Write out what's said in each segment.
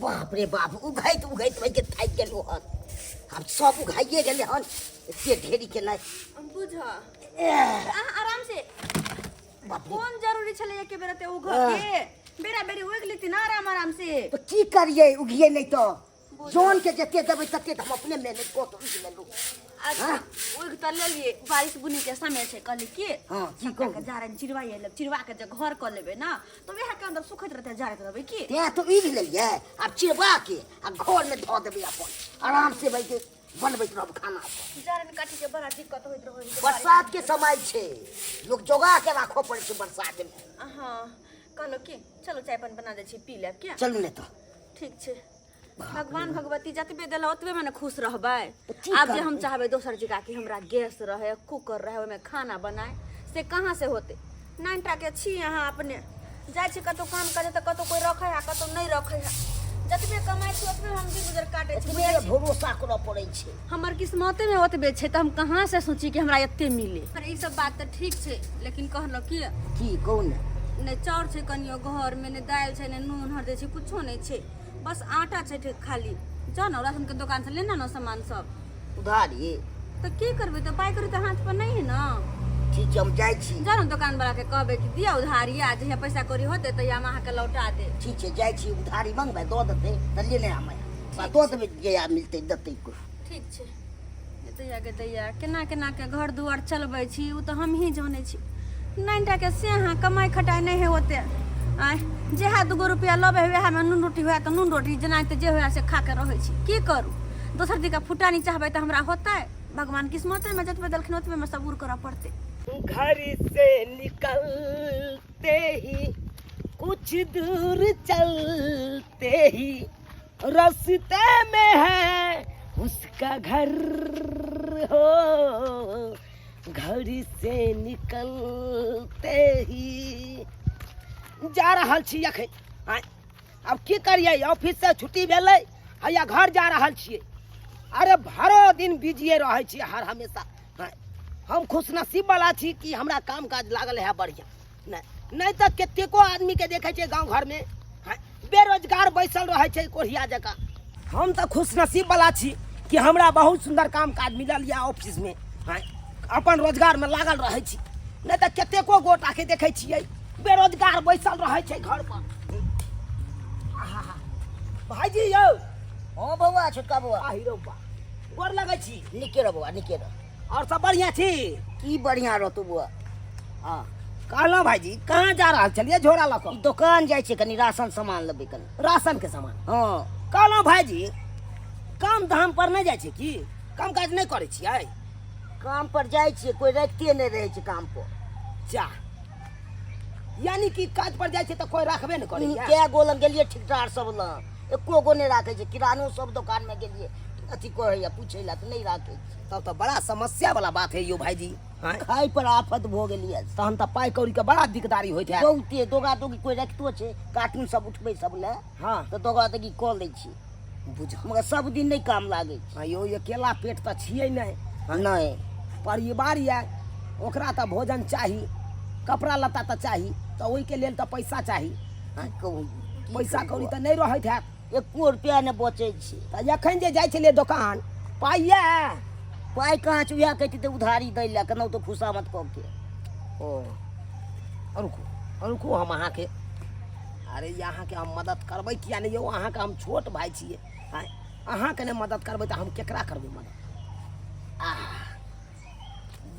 बाप रे बाप, उघैत उघैत भाई के थाकि गेलहुँ हन। आब सब उघाइए गेलै हन, एते ढेरी के नहि। बुझ, अहाँ आराम से। बाप रे। कोन जरूरी छलै एके बेर एते उघ के? बेरा बेरी उघि लेती ना आराम आराम से। तऽ की करियै, उघियै नहि तऽ जौन के जते देबै तते तऽ हम अपने मेहनत कऽ के उघि लेलहुँ। अच्छा, उघि तऽ लेलियै, बारिश बुनी के समय छै, कहली की हँ, की सबटा कहू? के जारनि चिरवाइए लेब, चिरवा के जे घर कऽ लेबै ना तऽ वएह के अंदर सुखैत रहतै, जारैत रहबै की। तें तऽ उघि लेलियै, आब चिरवा के आ घर में धऽ देबै, अपन आराम से बैठ के बनबैत रहब खाना अपन। जारनि काटी के बड़ा दिक्कत होइत रहै छै। बरसात के समय छै, लोक जोगा के राखऽ पड़ै छै बरसात में। हँ, कहलहुँ की, चलू चाय पानि बना दै छी, पी लेब क्या? चलू ने तऽ। ठीक छै। भगवान भगवती जतबे देला ओतबे मे ने खुश रहबै। तऽ की आब जे हम करबै? चाहबै दोसर जगह कि हमरा गैस रहे, कुकर रहे, ओहिमे खाना बनाए, से कहाँ से होतै? नाइन टा के छी अहाँ। अपने जाइ छी कतहु काम करे तऽ कतहु कोइ रखै है, कतहु नहि रखै है। जतबे कमाइ छी ओतबे हम दिन गुजर काटै छी। एतबे बुझै छी? भरोसा करऽ पड़ै छै। हमर किस्मते मे ओतबे छै तऽ हम कहाँ से सोची कि हमरा एते मिले? पर ई सब बात तऽ ठीक छै, लेकिन कहलहुँ की। की कहू ने? नहि चाउर छै कनियो घर मे, नहि दालि छै, नहि नून हरदि छै, कुछो नहि छै, बस आटा छै ठीक खाली। जाउ ने राशन के दोकान से लेना ने सामान सब। उधारी? तऽ की करबै, तऽ पाइ करी तऽ हाथ पर नहि है ने। ठीक छै, हम जाइ छी। जाउ ने दोकान वाला के कहबै कि दिअ उधारी, आ जहिया पैसा कौड़ी होतै तहिया हम अहाँके लौटा देब। ठीक छै, जाइ छी उधारी मंगबै, दऽ देतै तऽ लेने आबै आ दऽ देबै, जहिया मिलतै देतै कोइ। ठीक छै। दैया गे दैया, केना केना के घर दुआर चलबै छी ओ तऽ हमही जानै छी। नाइन के से अहाँ कमाइ खटाइ नहि है ओते। आँय, जेहा दूगो रुपया लबै वएहमे नून रोटी हुए तऽ नून रोटी, जेनाहिते जे हुए से खा के रहै छी। की करू, दोसर दिनका फुटानी चाहबै तऽ हमरा होतै? भगवान किस्मतेमे जतबे देलखिन ओतबेमे सबूर करऽ पड़तै। घर से निकलते ही कुछ दूर चलते ही रास्ते में है उसका घर हो, घर से निकलते ही। जा रहल छी अखन। आँय, आब की करियै, ऑफिस से छुट्टी भेलै, हैया घर जा रहल छियै। अरे भरो दिन बिजिए रहै छियै हर हमेशा। आँय, हम खुशनसीब वाला छी कि हमरा काम काज लागल है बढ़िया। नहि नहि तऽ कतेको आदमीके देखै छियै गाँव घरमे, आँय, बेरोजगार बैसल रहै छै कोढ़िया जकाँ। हम तऽ खुशनसीब वाला छी कि हमरा बहुत सुन्दर काम काज मिलल यऽ ऑफिसमे। आँय, अपन रोजगारमे लागल रहै छी। नहि तऽ कतेको गोटाके देखै छियै बेरोजगार बैसल रहै छै घर पर। आहा, भाईजी यौ। हँ बौआ, छोटका बौआ। आहि रौ बा, गोर लगै छी। नीके रह बौआ, नीके रह। और सब बढ़िया छी? की बढ़िया रहतौ बौआ। हाँ, कहलहुँ भाईजी, कहाँ जा रहल छलियै झोरा लऽ कऽ? ई दोकान जाइ छै, कनि राशन सामान लेबै कनि। राशन के सामान? हँ। कहलहुँ भाईजी, काम धाम पर नहि जाइ छै की? काम काज नहि करै छियै? काम पर जाइ छियै, कोइ राखिते नहि रहै छै काम पर। जा, यानी कि काज पर जाइ छै तऽ कोइ राखबे नहि करैया? कए गो लग गेलियै ठेकेदार सब लग, एको गो नहि राखै छै। किरानो सब दोकान मे गेलियै अथी कहैया पूछै लए, तऽ नहि राखै छै। तब तऽ बड़ा समस्या वाला बात है यौ भाईजी। आँय? खाइ पर आफत भऽ गेलियै। तहन तऽ पाइ कौड़ी के बड़ा दिकदारी होइत हैत। बहुते दोगा दोगी। कोइ रखितो छै कार्टून सब उठबै सब लए हँ तऽ दोगा दोगी कऽ लै छी। बुझ, मगर सब दिन नहि काम लागै छै। हाँ यौ, अकेला पेट तऽ छियै नहि। नहि। परिवार यऽ, ओकरा तऽ भोजन चाही, कपड़ा लत्ता तऽ चाही, तऽ ओहिके लेल तऽ पैसा चाही। की कहू, की पैसा कहू कौड़ी बौआ? तऽ नहि रहैत हैत। एको रुपया नहि बचै छै। तऽ एखन जे जाइ छलियै दोकान, पाइ यऽ? पाइ कहाँ छै? उएह कहै छै तऽ उधारी दै लए, केनाहु तऽ खुशामत कऽ के। ओ रुकू रुकू, हम अहाँके, अरे ई अहाँके हम मदद करबै किया नहि यौ? अहाँके हम छोट भाय छियै। आँय, अहाँके नहि मदद करबै तऽ हम केकरा करबै मदद? आह,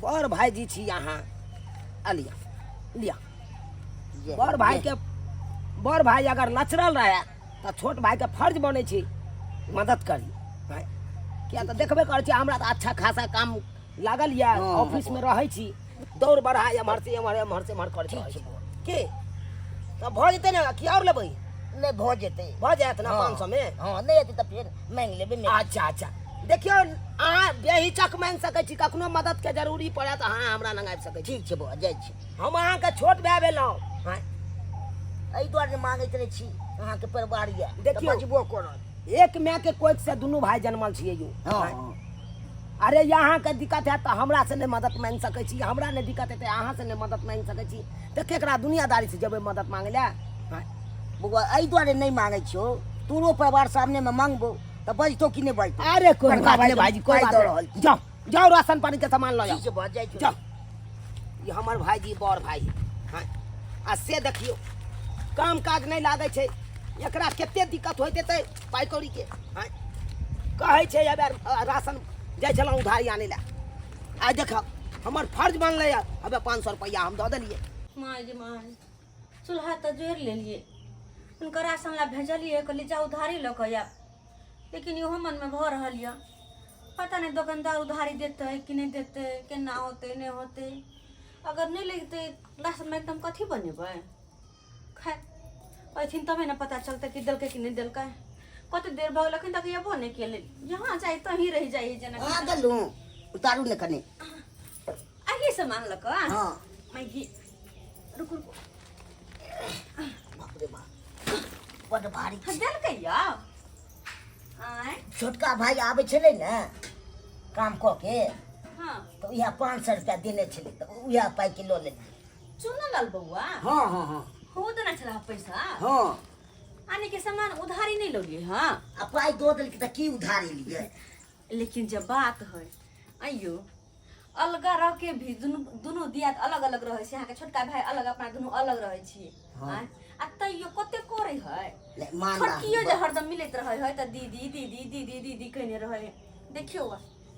बड़ भायजी छी अहाँ। आ लिअ लिअ। जे बड़ भाई के, बड़ भाई अगर लचरल रहे तऽ छोट भाई के फर्ज बनै छै मदद करी। आँय, किया तऽ देखबे करै छी, हमरा तऽ अच्छा खासा काम लागल यऽ, ऑफिस में रहै छी, दौड़ बढ़ा एम्हर से एम्हर, एम्हर से एम्हर करैत ठीक रहै छै छी। बौआ। की तऽ भऽ जेतै ने कि आओर लेबै? नहि, भऽ जेतै। भऽ जायत ने? हँ। 500 मे? हँ, नहि हेतै तऽ फेर मांगि लेबै ने। अच्छा अच्छा, देखियौ, अहाँ बेहिचक मांगि सकै छी। कखनो मदद के जरूरी पड़त तऽ अहाँ हमरा लग आबि सकै छी। ठीक छै बौआ, जाइ छी। हम अहाँके छोट भाय भेलहुँ। आँय? एहि दुआरे मांगैत रहै छी, अहाँके परिवार यऽ तऽ देखियौ। बजबो करत। एक माय के कोख से दुनू भाय जनमल छियै यौ। हँ। आँय? अरे अहाँके दिक्कत हैत तऽ हमरा से नहि मदद मांगि सकै छी, हमरा नहि दिक्कत हेतै अहाँ से नहि मदद मांगि सकै छी, तऽ केकरा दुनियादारी से जेबै मदद मांगै लए? आँय? बौआ, एहि दुआरे नहि मांगै छियौ, तोरो परिवार सामने में मांगबो तऽ बजतो कि नहि बजतो? अरे कोई बड़का बात नहीं भाई भाईजी, कोई पाइ बात दऽ रहल नहीं। जाओ जाओ, राशन पानी के सामान लऽ जाओ। ठीक छै, भऽ जाइ छौ। जाओ, ई हमर भाईजी बड़ भाई हाँ। आ से देखियौ, काम काज नहि लागै छै, एकरा कते दिक्कत होइत हेतै पाइ कौड़ीके। हाँ, कहै छै अब राशन जाइ छलहुँ उधारी आनै लए, आइ देखब हमर फर्ज बनलै अबे 500 रुपैआ हम दऽ देलियै। माय गे माय, चूल्हा तऽ जोड़ि लेलियै, हुनकर राशन ला भेजलियै, कहलियै जाउ उधारी लऽ कऽ आयब, लेकिन इहो मनमे भऽ रहल यऽ पता नहि दोकानदार उधारी देतै कि नहि देतै, केना होतै नहि होतै। अगर नहि लगतै राशनमे तऽ हम कथी बनेबै? खैर, अयथिन तबे ने पता चलतै कि देलकै कि नहि देलकै। कते देर भऽ गेल, एखन तक अयबो नहि केलै। जहाँ जाइ तहीं रहि जाइ जेना। आ गेलहुँ, उतारू ने कनि। आगे सामान लऽ कऽ? हँ। माय, रुकू रुकू। बाप रे बाप, बड्ड भारी हाँ, देलकै यौ आँय? छोटका भाई आबै छलै ने काम कऽ के, हाँ, तऽ उएह 500 रुपया देने छलै, तऽ उएह पाइके लऽ लेलियै। चुनलाल बौआ? हँ हँ हँ। हो देना छला पैसा? हँ। आने के सामान उधारी नहीं लोगे? हाँ। आ पाइ दऽ देलकै तऽ की उधारी लियै? लेकिन जब बात है अयो अलगा रह के भी दुनू दुनू दियाद अलग अलग रहै छै, अहाँके छोटका भाई अलग, अपना दुनू अलग रहै छी। हाँ। आँय? आ तैयो कते करै है। ले, मान छोटकियो जे हरदम मिलैत रहै है तऽ दीदी दीदी दीदी दीदी कहने रहै है। देखियौ,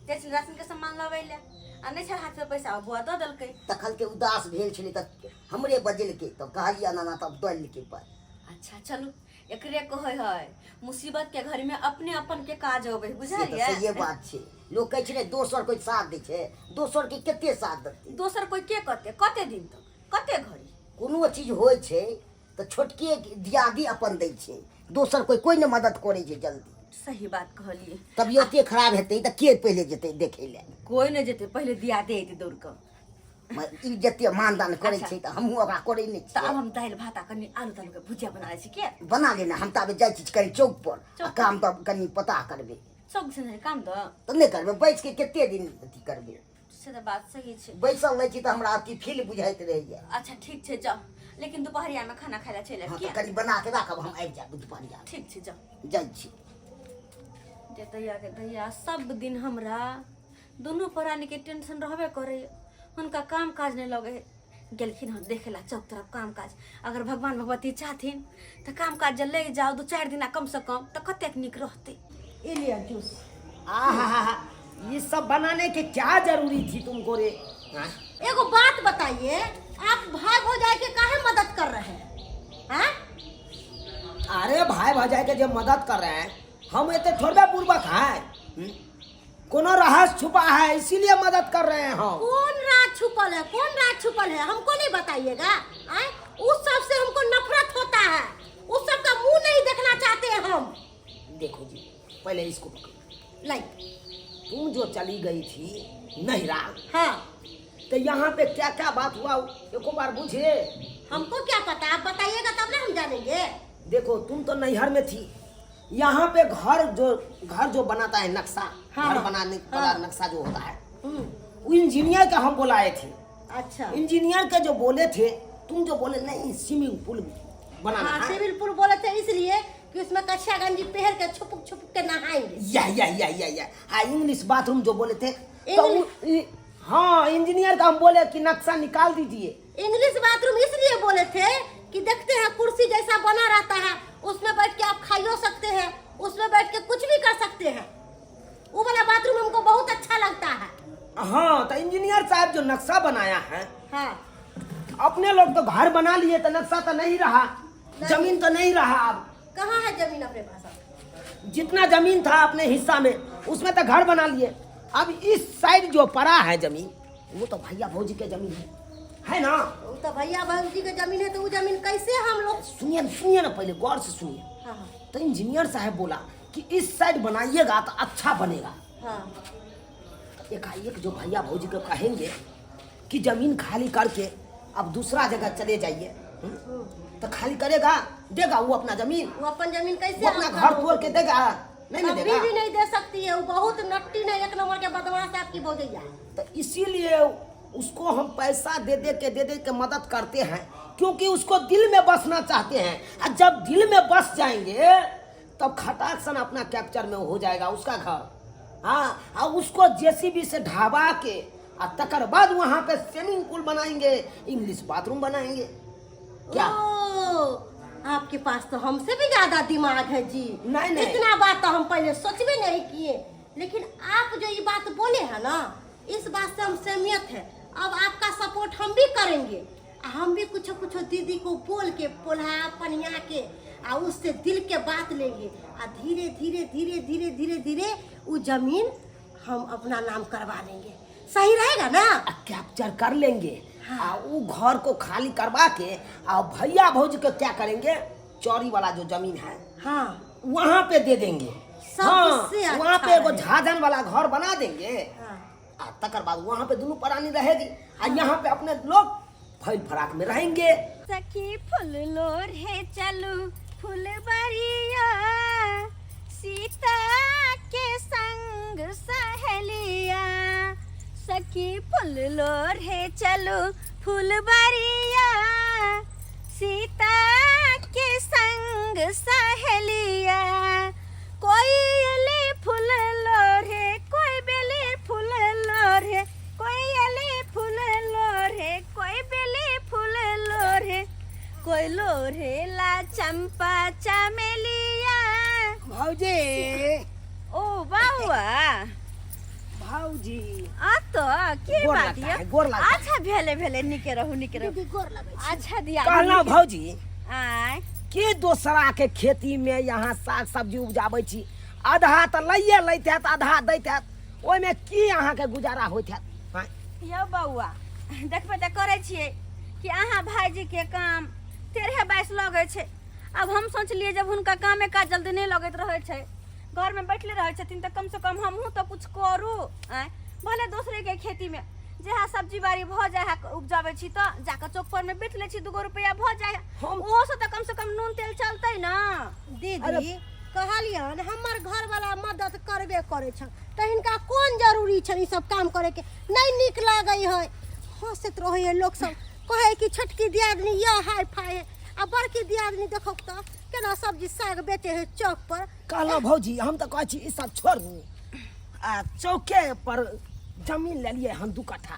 जाइ छलै राशन के सामान लबै लए आ नहि छल हाथ में पैसा, बौआ दऽ देलकै। तखन के उदास भेल छलै तऽ हमरे बजेलकै, तऽ कहलियै एना एना, तब दऽ देलकै पाइ। अच्छा चलू, एकरे कहै है मुसीबत के घड़ी में अपने अपन के काज अबै है, से तऽ बुझलियै? सहिए बात छै। लोक कहै छै ने दोसर कोइ साथ दै छै, दोसर के कते साथ देतै? दोसर कोइ के कते कते दिन तक, कते घड़ी? कोनो चीज होइ छै तऽ छोटके दियादी अपन दै छै, दोसर कोइ कोइ नहि मदद करै छै जल्दी। सही बात कहलियै। तबियते खराब हेतै तऽ के पहिले जेतै देखै लए? कोइ नहि जेतै, पहिले दियादे अयतै दौड़ कऽ। ई जते मानदान करै अच्छा। छै तऽ हमहूँ ओकरा करै नहि तऽ आब छियै। हम दालि भात आ कनि आलू तालू के भुजिया बना लै छी के। बना लेना, हम ताबे जाइ छी कनि चौक पर आ चौक काम तऽ कनि पता करबै। चौक से नहि काम दऽ। तऽ नहि करबै, बैस के कते दिन अथी करबै? से तऽ बात सही छै। बैसल रहै छी तऽ हमरा अथी फील बुझाइत रहैया। अच्छा ठीक छै, जाउ, लेकिन दुपहरिया में खाना खाय लए चलि आयब। हँ, किया? तऽ कनि बना के राखब, हम आबि जायब दुपहरिया। ठीक छै, जाउ। जाइ छी। जे दैया के दैया, सब दिन हमरा दुनू प्राणी के टेंशन रहबे करैए। हुनका काम काज नहि लगै है। गेलखिन हँ देखे ला चौक तरफ काम काज। अगर भगवान भगवती चाहथिन तऽ काम काज जे लागि जाओ दू चारि दिना कम से कम, तऽ कतेक नीक रहतै। ये लिया जूस। आहा, ये सब बनाने के क्या जरूरी थी तुमको रे? हाँ? एगो बात बताइए, आप भाई भौजाई के काहे मदद कर रहे हैं? हाँ? अरे भाई भौजाई के जब मदद कर रहे हैं, हम इतने थोड़बे बुड़बक हैं? कोनो रहस्य छुपा है, इसीलिए मदद कर रहे हैं हम। कौन राज छुपल है? कौन राज छुपल है, हमको नहीं बताइएगा? आए? उस सब से हमको नफरत होता है, उस सब का मुंह नहीं देखना चाहते हैं हम। देखो जी, पहले इसको पकड़ो। लाई। तुम जो चली गई थी नहिरा, हाँ, तो यहाँ पे क्या क्या बात हुआ, एको बार पूछे? हमको क्या पता, आप बताइएगा तब ना हम जानेंगे। देखो, तुम तो नैहर में थी, यहाँ पे घर जो बनाता है नक्शा, हाँ, घर बनाने वाला, नक्शा जो होता है, वो इंजीनियर का हम बुलाए थे। इंजीनियर के जो बोले थे, तुम जो बोले नहीं स्विमिंग पूल बनाना हाँ, है। स्विमिंग पूल बोले थे इसलिए कि उसमें कच्छा गंजी पहन के छुपुक छुपुक के नहाएंगे। या, हाँ, इंग्लिश बाथरूम जो बोले थे तो हाँ, इंजीनियर का हम बोले कि नक्शा निकाल दीजिए। इंग्लिश बाथरूम इसलिए बोले थे कि देखते हैं कुर्सी जैसा बना रहता है, उसमें बैठ के आप खाइयो सकते हैं, उसमें बैठ के कुछ भी कर सकते हैं। वो वाला बाथरूम हमको बहुत अच्छा लगता है। हाँ, तो इंजीनियर साहब जो नक्शा बनाया है, अपने लोग तो घर बना लिए तो नक्शा तो नहीं रहा, जमीन तो नहीं रहा अब। कहाँ है जमीन अपने पास अब? जितना जमीन था अपने हिस्सा में, उसमें तो घर बना लिए। अब इस साइड जो पड़ा है जमीन, वो तो भैया भौजी के जमीन है ना? वो तो भैया भौजी के जमीन है, तो वो जमीन कैसे हम लोग सुनिए न, सुनिए ना, पहले गौर से सुनिए। हाँ हाँ तो इंजीनियर साहब बोला कि इस साइड बनाइएगा तो अच्छा बनेगा। तो एकाएक जो भैया भौजी को कहेंगे कि जमीन खाली करके अब दूसरा जगह चले जाइए, हम्म? तो खाली करेगा, देगा वो अपना जमीन? वो अपन जमीन कैसे वो अपना हम घर तोड़ के देगा? नहीं ना कभी देगा। भी नहीं दे सकती है। वो बहुत नट्टी नहीं, एक नंबर के बदमाश है आपकी भौजैया। तो इसीलिए उसको हम पैसा दे दे के, दे दे के मदद करते हैं, क्योंकि उसको दिल में बसना चाहते हैं और जब दिल में बस जाएंगे तब खटाक सन अपना कैप्चर में हो जाएगा उसका घर। हाँ, आ उसको जेसीबी से ढाबा के आ तकर बाद वहाँ पे स्विमिंग पूल बनाएंगे, इंग्लिश बाथरूम बनाएंगे। क्या? ओ, आपके पास तो हमसे भी ज्यादा दिमाग है जी। नहीं, नहीं। इतना बात तो हम पहले सोचबे नहीं किए, लेकिन आप जो ये बात बोले हैं ना, इस बात से हम सहमत हैं। अब आपका सपोर्ट हम भी करेंगे। आ हम भी कुछ कुछ दीदी को बोल के पोल्हा पनिया के आ उससे दिल के बात लेंगे आ धीरे धीरे धीरे धीरे धीरे धीरे वो जमीन हम अपना नाम करवा लेंगे। सही रहेगा ना? आ कैप्चर कर लेंगे। आ वो घर को खाली करवा के आ भैया भौजी को क्या करेंगे, चौरी वाला जो जमीन है हाँ, वहाँ पे दे देंगे। सबसे हाँ, वहाँ अच्छा पे एगो रहेगा। झाजन वाला घर बना देंगे। हाँ। आ तकर बाद वहाँ पे दोनों प्राणी रहेगी आ यहाँ पे अपने लोग फैल फराक में रहेंगे। सखी फूल लोढ़े चलू फुलबरिया, सीता के संग सहेलिया। सखी फूल लोढ़े चलू फुलबरिया, सीता के संग सहेलिया। कोई अली फूल लोढ़े, कोई बेली फूल लोढ़े, कोई अली फूल लोढ़े, कोई बेली फूल लोढ़े, कोई लोढ़े ला चंपा चमेलिया। भौजी। ओ बाबुआ। भौजी। आ तो की गोर बात लगता ये है, गोर लगता है। अच्छा भेले भेले, निके रहू निके रहू। दीदी गोर लगै छी। अच्छा दिया। कहना भौजी आय के दोसरा के खेती में यहाँ साग सब्जी उपजाबै छी, आधा तऽ लैये लैत हैत, आधा दैत हैत, ओहिमे की अहाँके गुजारा होइत हैत? आँय? यौ बौआ, देखबै तऽ करै छियै कि अहाँ भाईजी के काम तेरहे बाइस लगै छै। आब हम सोचलियै जब हुनका कामे काज जल्दी नहि लगैत रहै छै, घरमे बैठले रहै छथिन, तऽ कमसँ कम हमहूँ तऽ कुछ करू। आँय, भले दोसरेके खेतीमे जहाँ सब्जी बाड़ी भऽ जाइ है उपजाबै छी तऽ जाकऽ चौक पर मे बेच लै छी, दूगो रुपैआ भऽ जाइ है, ओहोसँ तऽ कमसँ कम नून तेल चलतै ने। दीदी कहलियन हमर घरवाला मदद करबे करै छन, तऽ हिनका कोन जरूरी छनि ई सब काम करैके? नहि नीक लागै है, हँसैत रहै है लोक सब, कहै कि छोटकी दियादनी यह हाय फाय है आ बड़की दियादनी देखो तऽ केना सब्जी साग बेचे है चौक पर। कहलहुँ भौजी, हम तऽ कहै छी ई सब छोड़ू आ चौके पर जमीन लेलियै हम 2 कट्ठा।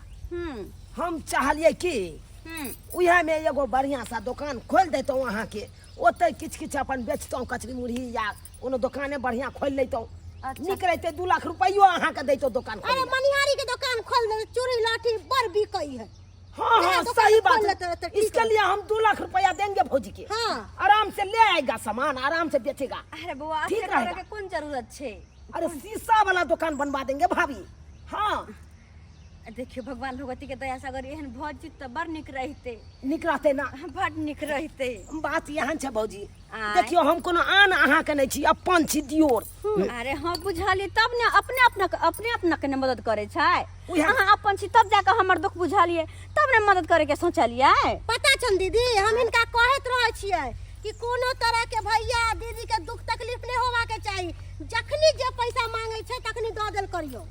हम चाहलियै कि उएहमे एगो बढ़िआँ सा दोकान खोलि दैतहुँ अहाँके, ओतहि किछु किछु अपन बेचतहुँ, कचरी मुरही या कोनो दोकाने बढ़िआँ खोलि लैतहुँ। अच्छा। नीक रहितै, 2 लाख रुपैयो अहाँके दैतहुँ दोकान अरे खोलै लए। मनिहारी के दुकान खोल दे, चूड़ी लाठी बड़ बिकै है। हाँ नया हाँ, दुकान सही खोल बात लेते है। तो ठीक इसके है। लिए हम 2 लाख रुपया देंगे भौजी के। हाँ। आराम से ले आएगा सामान, आराम से बेचेगा। अरे बौआ, ठीक एते करऽ रहेगा। के कोन जरूरत छै? अरे शीशा वाला दुकान बनवा देंगे भाभी। हाँ। देखियौ भगवान भगवती के दया से अगर एहन भऽ जेत तऽ बड़ नीक रहितै। नीक रहतै ना? बड़ नीक रहितै। बात एहन छै भौजी, आँय। देखियौ हम कोनो आन अहाँके नहि छी, अपन छी दियोर। अरे हाँ बुझलियै, तब ने अपने अपना अपने अपना के ने मदद करै छै। उएह। अहाँ अपन छी तब जाकऽ हमर दुख बुझलियै, तब ने मदद करे के सोचलियै। पता छन दीदी, हम हिनका कहैत रहै छियै कि कोनो तरह के भैया दीदी के दुख तकलीफ नहि होवा के चाही, जखनी जे पैसा मांगे छै तखनी दऽ देल करियौ।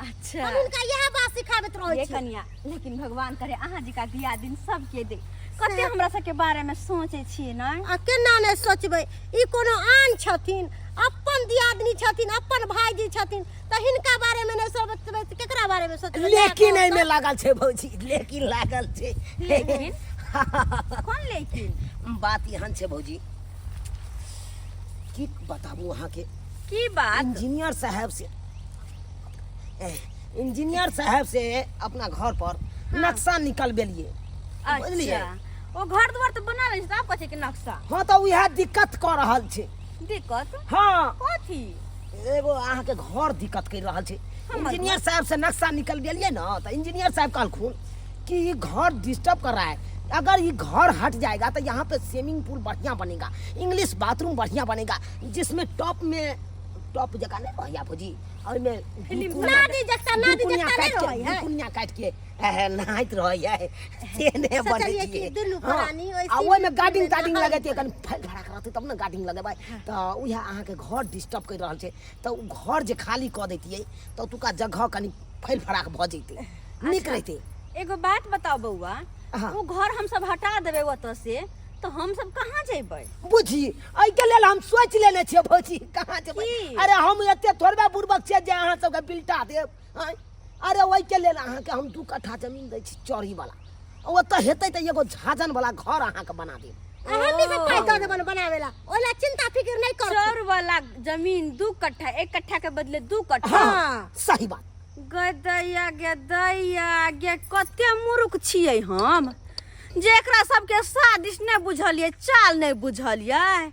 अच्छा। हम हिनका इएह बात सिखाबैत रहै ये छी। कनिया, लेकिन भगवान करे अहाँ जी का दिया दिन सबके दे। कते हमरा सबके बारे में सोचे छियै ने? आ केना नहि सोचबै, ई कोनो आन छथिन, अपन दियादनी छथिन, अपन भाईजी छथिन, तऽ हिनका बारे में नहि सोचबै तऽ केकरा बारे में सोचबै? लेकिन एहिमे लागल छै भौजी, लेकिन लागल छै। लेकिन कोन लेकिन? बात एहन छै भौजी, की बताबू अहाँके। की बात? इंजीनियर साहब से, इंजीनियर साहब से अपना घर पर नक्शा निकलबेलियै, बुझलियै? अच्छा, ओ घर द्वार तऽ बना लै छै, आब कथी के नक्शा? हाँ, तऽ उएह दिक्कत कऽ रहल छै। दिक्कत? हाँ। कथी? एगो अहाँके घर दिक्कत करि रहल छै। हमर इंजीनियर साहब से नक्शा निकलबेलियै ने तऽ इंजीनियर साहब कहलखुन कि ई घर डिस्टर्ब कर रहा है, अगर ये घर हट जाएगा तो यहाँ पे स्विमिंग पूल बढ़िया बनेगा, इंग्लिश बाथरूम बढ़िया बनेगा, जिसमें टॉप में टॉप जगह नहीं भैया भौजी, ओहिमे फिल्म नादी जगता, नादी दुकुनिया जगता नहि काटि के रहै है। दुकुनिया काटि के नहाइत रहै है, से नहि बनै सोचलियै कि छियै। दुनू हाँ, प्राणी ओहि आ ओहिमे स्विमिंग गार्डिंग पूलमे तार्डिंग नहाइत। लगेतियै, कनि फैल फराक रहतै तब ने गार्डिंग लगेबै। तऽ उएह अहाँके घर डिस्टर्ब करि रहल छै, तऽ ओ घर जे खाली कऽ दैतियै तऽ ओतुका जगह कनि फैल फराक भऽ जैतै, नीक रहितै। एगो बात बताओ बौआ, हाँ। ओ घर हम सब हटा देबै ओतऽ से तऽ हम सब कहाँ जेबै? बुझी एहिके लेल हम सोचि लेने छियै भौजी, कहाँ जेबै? की? अरे हम एते थोड़बे बुड़बक छियै जे अहाँ सबके बिलटा देब। आँय? अरे ओहिके लेल अहाँके हम 2 कट्ठा जमीन दै छी चौरी वाला, ओतऽ हेतै तऽ एगो झाजन वाला घर अहाँके बना देब। आ हमनी सब पाइ दऽ देबन बनावे ला, ओला चिंता फिक्र नहीं कर। चौर वाला जमीन 2 कट्ठा, 1 कट्ठा के बदले 2 कट्ठा। हाँ, सही बात। गदैया गे दैया गे, कते मूर्ख छियै हम जे एकरा सबके साजिश नहि बुझलियै, चाल नहि बुझलियै।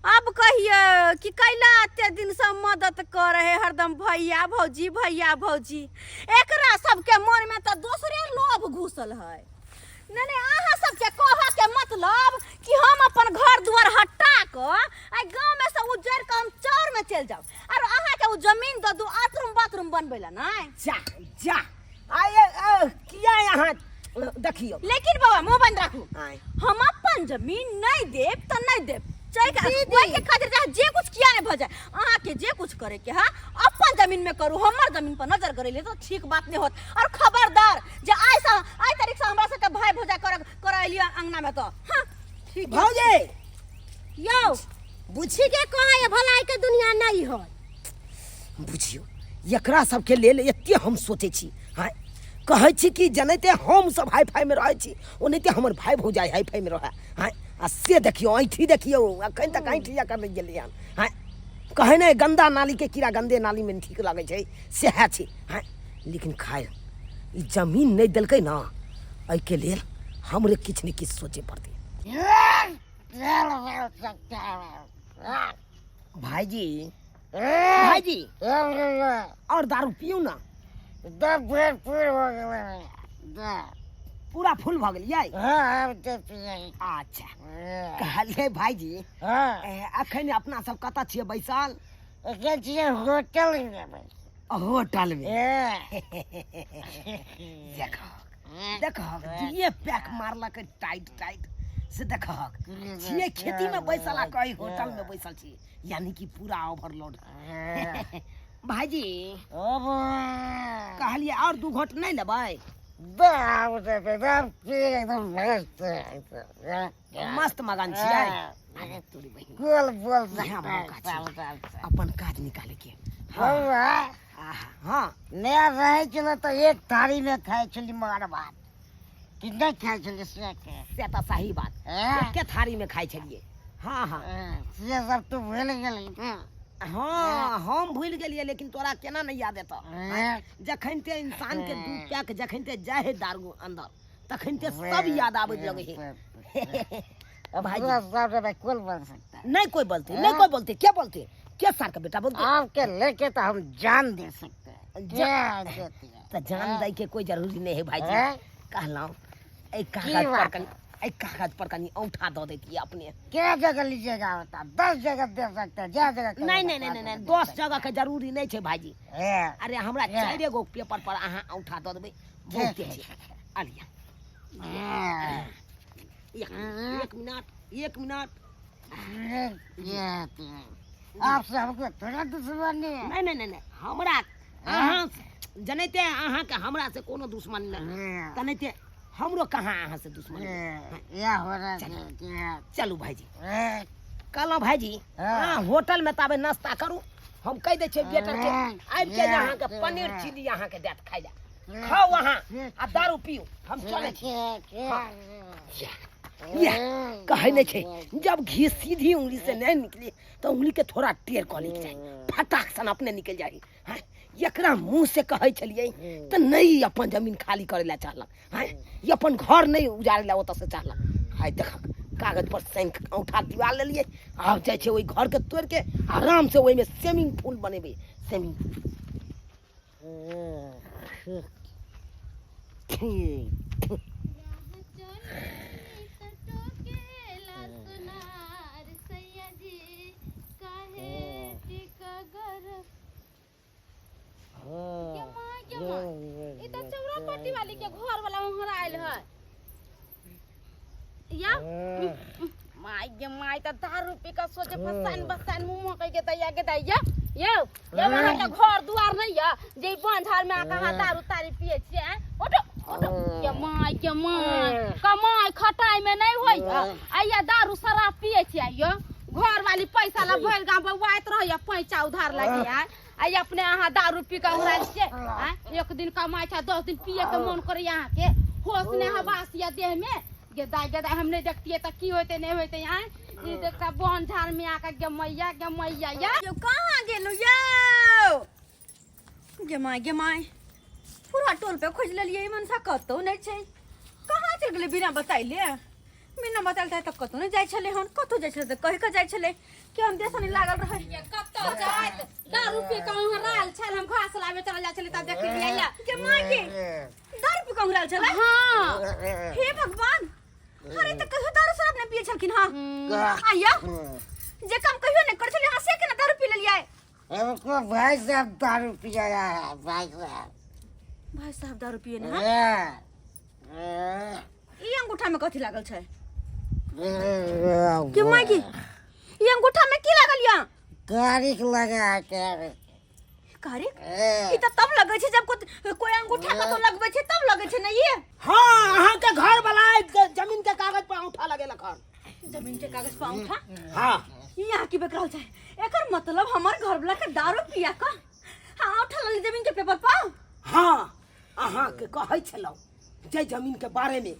अब कहियै कि कैला एते दिनसँ मदद करे है हरदम भैया भौजी भैया भौजी, एकरा सबके मनमे तऽ दोसरे लोभ घुसल है। नहीं नहीं, अहाँ सबके कहऽ के मतलब कि हम अपन घर दुआर हटा कऽ आ गाँव में से उजड़ कऽ हम चौर में चलि जाउ आर अहाँके ओ जमीन दऽ दू आथरूम बाथरूम बनबै लए नहि? जा जा आये, किया यहाँ देखियौ। लेकिन बाबा मुँह बंद राखू, आय। हम अपन जमीन नहीं देब तऽ नहीं देब। ओहिके खातिर चाहे जे कुछ किया नहीं भऽ जाए, अहाँके जे कुछ करे के है अपन जमीन में करू, हमर जमीन पर नजर करे तो ठीक बात नहीं होत। और खबरदार जे आइ से आइ तारीख से हमरा सबके भाई भौजा कर कर एलियै अंगना में तो हाँ ठीक है। भौजी यौ बुझी के कहे है भलाई के दुनिया नहीं है। बुझियौ एकरा सबके लेल एते हम सोचै छी। हाँ कहै छी कि जनैते हम सब हाई फाई में रहै छी ओनाहिते हमर भाई भौजाई हाई फाई में रहै। हाँ आ से देखियौ ऐंठी देखियौ अखन तक ऐंठी एकर नहि गेलै हन। हाँ कहै नहि गंदा नाली के कीड़ा गंदे नाली में ठीक लगै छै सएह छै। हाँ लेकिन खाय ई जमीन नहि देलकै ना, एहिके लेल हमरे किछु ने किछु सोचे पड़तै। भाईजी भाईजी और दारू पियू ना, पूरा फुल भऽ गेलियै? अच्छा कहलियै भाईजी अखन अपना सब कतऽ छियै बैसल? होटल में। देखहक देखहक दुइये पैक मारलक टाइट टाइट से देखहक छियै खेती में बैसल आ कहीं होटल में बैसल छी, यानी कि पूरा ओवरलोड। भाईजी कहलियै और 2 घोट नहीं लेबै? मस्त मगन छियै। अरे तोरी बहिन इएह मौका छै अपन काज निकाले के। आहा, हाँ नया रहै छलै तऽ एक थारी में खाइ छली मार भात कि नहि खाइ छली से के? से तऽ सही बात, एके थारी में खाइ छलियै। हाँ हाँ से सब तू भूलि गेली ने? हाँ हम भूलि गेलियै, लेकिन तोरा केना नहि याद एतौ? जखन ते इंसान के 2 पैक जखन ते जाइ है दारू अंदर तखन ते सब याद आबैत लगै है। भाई पूरा सब जगह कोन बोल सकता है? नहीं कोई बोलते, नहीं कोई बोलते, क्या बोलते, क्या सार का बेटा बोलते? आपके लेके तो हम जान दे सकते हैं। क्या देती है? तो जान दे के कोई जरूरी नहीं है भाई जी। कहलाऊं, एक की कागज पर बात? कनी, एक कागज पर कनी औंठा दो देती है अपने। क्या जगह लीजिएगा बता? 10 जगह दे सकते हैं, क्या जगह नहीं, नहीं, नहीं, नहीं, नहीं, 10 जगह के जरूरी नहीं है भाई जी। अरे हमरा 4 गो पेपर पर अहाँ औंठा दो देबै, बहुत छै। अलिया। एक मिनट, एक मिनट। आपसे हमको थोड़ा दुश्मनी है। नहीं, नहीं, नहीं, नहीं, हमरा अहाँ जनैते अहाँ के हमरा से कोनो दुश्मनी नहीं। तनैते हमरो कहाँ अहाँ से दुश्मनी है। या हो रहा है। चलू भाईजी। कहलहुँ भाईजी, अहाँ होटल में ताबे नाश्ता करू, हम कहि दै छियै वेटर के आबि के अहाँ के पनीर चिली अहाँ के देत खाइ लए। खाउ अहाँ आ दारू पियू, हम चलै छी। कहै नहि छै जब घी सीधी उंगली से नहीं निकली तो उंगली के थोड़ा टेढ़ कऽ लैके चाही, फटाक सन अपने निकलि जाइ। हाँ, एकरा मुँह से कहै छलियै तऽ नहि अपन जमीन खाली करै लए चाहलक। हाँ, ई अपन घर नहि उजाड़ै लए ओतऽ से चाहलक। आइ देखक कागज पर साइन औंठा दिवा लेलियै, आब जाइ छै ओहि घरके तोड़िके आराम से ओहिमे स्विमिंग पूल बनेबै, स्विमिंग पूल। ई तऽ चौरा पट्टी वाली के घर वाला वहाँ आयल है। या माय गे माय, तऽ दारू पी कऽ सोचे फसान बसान मुँह मकै के दैया के दैया। यौ यौ, अहाँके घर दुआर नहि यऽ जे ई बन झाड़ में अहाँ दारू तारी पियै छियै? आँय? उठो के माय के माय कमाइ खटाइ में नहीं होइया आइया दारू शराब पिए छी आइयो घर वाली पैसा ला भरि गाँव बौआइत रहैया पैसा उधार लागी आय आइ अपने अहाँ दारू पी कऽ उड़ायल छियै आँय एक दिन कमाइ छै 10 दिन पिए के मन करैया अहाँके होश नहि हवास या देह में गे दाइ गे दाइ हम नहि देखतियै तऽ की होइतै नहि होइतै आँय ई देखता बन झाड़ में आके गे मैया गे मैया या यौ कहाँ गेलु यौ गे माय गे माय पूरा टोल पे खोजि लेलियै ई मनसा कतौ नहि छै कहाँ चलि गेलै बिना बताइले बिना बताइले तऽ कतौ नहि जाइ छलै हन कतौ जाइ छलै तऽ कहि कऽ जाइ छलै कि हम देश नहि लागल रहै ये कतौ जाइत दारू पी कऽ उहराल छल हम घास लाबे चल जाइ छलै तऽ देखलियै या गे माय के दारू पी कऽ उंघरायल छलै हाँ हे भगवान अरे तऽ कहियो दारू शराब नहि पियै छलखिन हँ आइया जे काम कहियो नहि करै छलै अहाँ से केना दारू पी लेलियै हमको भाई साहब दारू पिया है भाई साहब भाई साहब दारू पिए ने हाँ ई अंगूठा में कथी लागल छै के माय की ई अंगूठा में की लागल या तारीख लगा के कारिक ई त तब लगै छै जब कोई अंगूठा कतौ लगबै छै तब लगै छै ने ये हाँ अहाँ के घर वाला जमीन के कागज पर अंगूठा लगेलक हन जमीन के कागज पर अंगूठा हाँ ई यहाँ की बेक रहल छै एकर मतलब हमर घर वाला के दारू पिया क हाँ अंगूठा लगल जमीन के पेपर पर हाँ अहाँ के कहै छलहुँ जे जमीन के बारे में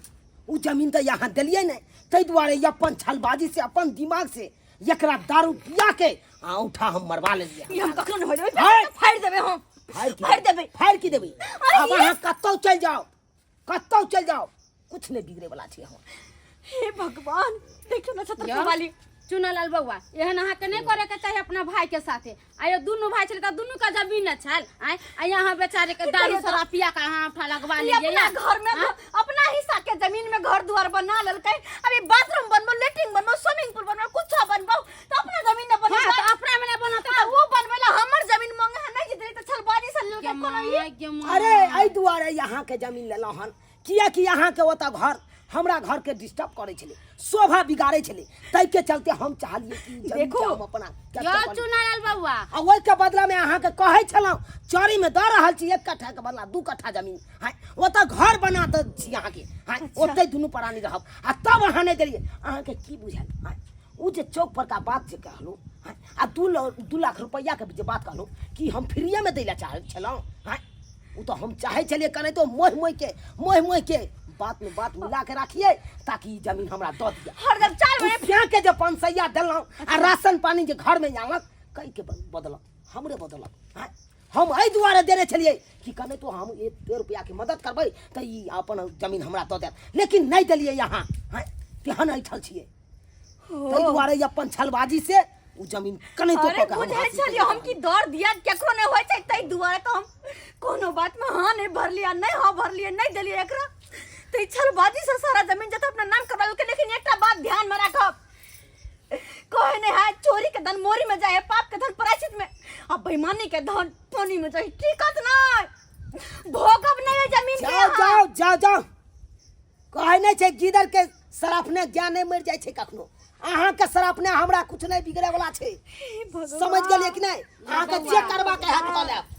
उ जमीन तऽ यहाँ देलियै ने ताहि दुआरे ई अपन छलबाजी से अपन दिमाग से एकरा दारू पिया के आ उठा हम मरवा लेलियै ई हम कखनो नहि होय देबै हाय! फाड़ि देबै हम फाड़ि की फाड़ि देबै फाड़ि की देबै अरे आब अहाँ कतौ चलि जाउ कतौ चलि जाउ कुछ नहि बिगड़े वाला छै हमर हे भगवान देखियो ना छतर यौ। वाली चुनालाल बौआ एहन अहाँके नहि करे के चाही अपना भाई के साथे आयो दुनू भाई छलै तऽ दुनू के जमीन ने छल आय आ यहाँ बेचारे के दारू शराब पिया के अहाँ उठा लगवा ई लेलियै अपना घर में अपना हिस्सा के जमीन में घर द्वार बना लेलकै अभी बाथरूम बनबो लेट्रिन बनबो स्विमिंग पूल बनबो कुछ बनबो तो अपना जमीन न बनबो हाँ, तऽ अपना में नहि बनत आ वो बनबे ला हमर जमीन मांगे है नहीं जितने तो छलबाजी से लेलकै कोनो ई अरे एहि दुआरे अहाँके जमीन लेलहुँ हन किएकि अहाँके ओतऽ घर हमरा घरके डिस्टर्ब करै छलै शोभा बिगाड़ै छलै ताहिके चलते हम चाहलियै कि जमीन देखू। के हम अपना यौ चुनालाल बौआ आ ओहिके बदलामे अहाँके कहै छलहुँ चोरीमे दऽ रहल छी एक कट्ठाके बदला दू कट्ठा जमीन हाँ ओतऽ घर बना दै छी अहाँके हाँ ओतहि दुनू प्राणी रहब आ तब अहाँ नहि देलियै अहाँके की बुझायल हाँ ओ जे चौक परका बात जे कहलहुँ हाँ आ 2 लाख रुपैआके जे बात कहलहुँ कि हम फ्रीएमे दै लए चाहै छलहुँ हाँ ओ तऽ हम चाहै छलियै कनाहितो मोहि मोहि के मोहि मोहि के बात में बात मिला के राखिए ताकि ई जमीन हमरा दऽ दिअ हरदम चाल में श्याम के जे 500 देलहुँ आ राशन पानी जे घर में आनलक कई के बदलक हमरे बदलक आँय? हम एहि दुआरे देने छलियै कि कने तो हम 1 रुपया के मदद करबै तऽ ई अपन जमीन हमरा दऽ देत लेकिन नहि देलियै यहाँ आँय? तेहन ऐठल छियै ताहि दुआरे ई अपन छलबाजी से ओ जमीन कने तो अरे कऽ के हम बुझै हासिल छलियै हम कि दर दिया केकरो नहि होइ छै ताहि दुआरे तऽ हम कोनो बात में हाँ नहि भरलियै नहि हाँ भरलियै नहि देलियै एकरा तऽ ई छलबाजी से सारा जमीन जतऽ अपना नाम करवा लेलकै लेकिन एकटा बात ध्यान में राखब कहे नहीं है चोरी के धन मोरी में जाए पाप के धन प्रायश्चित में आ बेईमानी के धन पानी में जाए टिकत नहीं भोगब नहीं है जमीन के जाओ अहाँ। जाओ जाओ जाओ कहै नहि छै गिदड़ के सराफने ज्ञान नहि मरि जाइ छै कखनो अहाँके सराफने हमरा कुछ नहि बिगड़े वाला छै हे भगवान। समझ गेलियै कि नहि अहाँके जे करबाक हैत कऽ लेब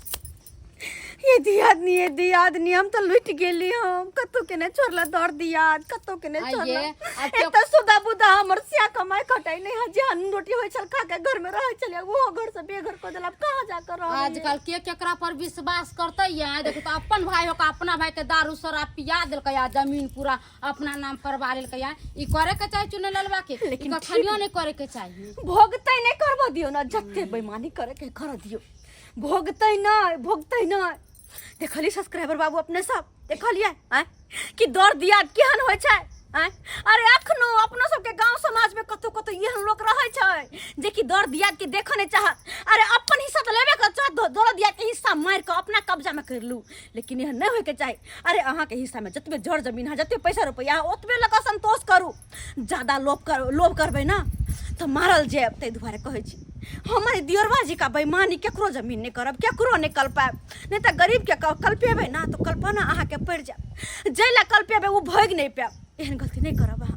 ये दियादनी ये दियादनी हम तो लुट गेली हम कतौ के नहीं छोड़ला दर दियाद कतौ के नहीं आइये, छोड़ला आ एक तो सुधा बुधा हमर सिया कमाई खटाई नहीं है जेहन रोटी होय छल खा के घर में रहै छलियै ओहो घर से बेघर कऽ देला अब कहाँ जाकर रहबै आजकल के केकरा पर विश्वास करते ये देखो तो अपन भाई होकर अपना भाई के दारू शराब पिया देलकै आ जमीन पूरा अपना नाम करवा लेलकै आ ई करे के चाही चुने ललवा के लेकिन लेकिन कखनियो नहीं करे के चाही भोगतै नहीं करबो दियो ना जते बेईमानी करे के कर दियो भोगतै नहीं भोगतै नहीं देखलियै सब्सक्राइबर बाबू अपने सब देखलियै आँय कि दर दियाद केहन होइ छै आँय अरे अखनो अपनो सबके गांव समाज में कतौ कतौ एहन लोक रहै छै जे कि दर दियाद के देखऽ नहि चाहत अरे अपन हिस्सा तऽ लेबे कर चाहत दर दियाद के हिस्सा मारि कऽ अपना कब्जा में कर लू लेकिन एहन नहि होइके चाही अरे अहाँके हिस्सा में जतबे जर जमीन है जतबे पैसा रुपैआ है ओतबे लऽ कऽ संतोष करू ज्यादा लोभ कर लोभ करबै ने तऽ मारल जायब ताहि दुआरे कहै छी हमर दियोरबा जी का बेईमानी केकरो जमीन नहि करब केकरो नहि कल्पायब नहि तऽ गरीबके कल्पेबै ने तऽ कल्पना अहाँके पड़ि जायत जाहि लए कल्पेबै ओ भोगि नहि पायब एहन गलती नहि करब अहाँ।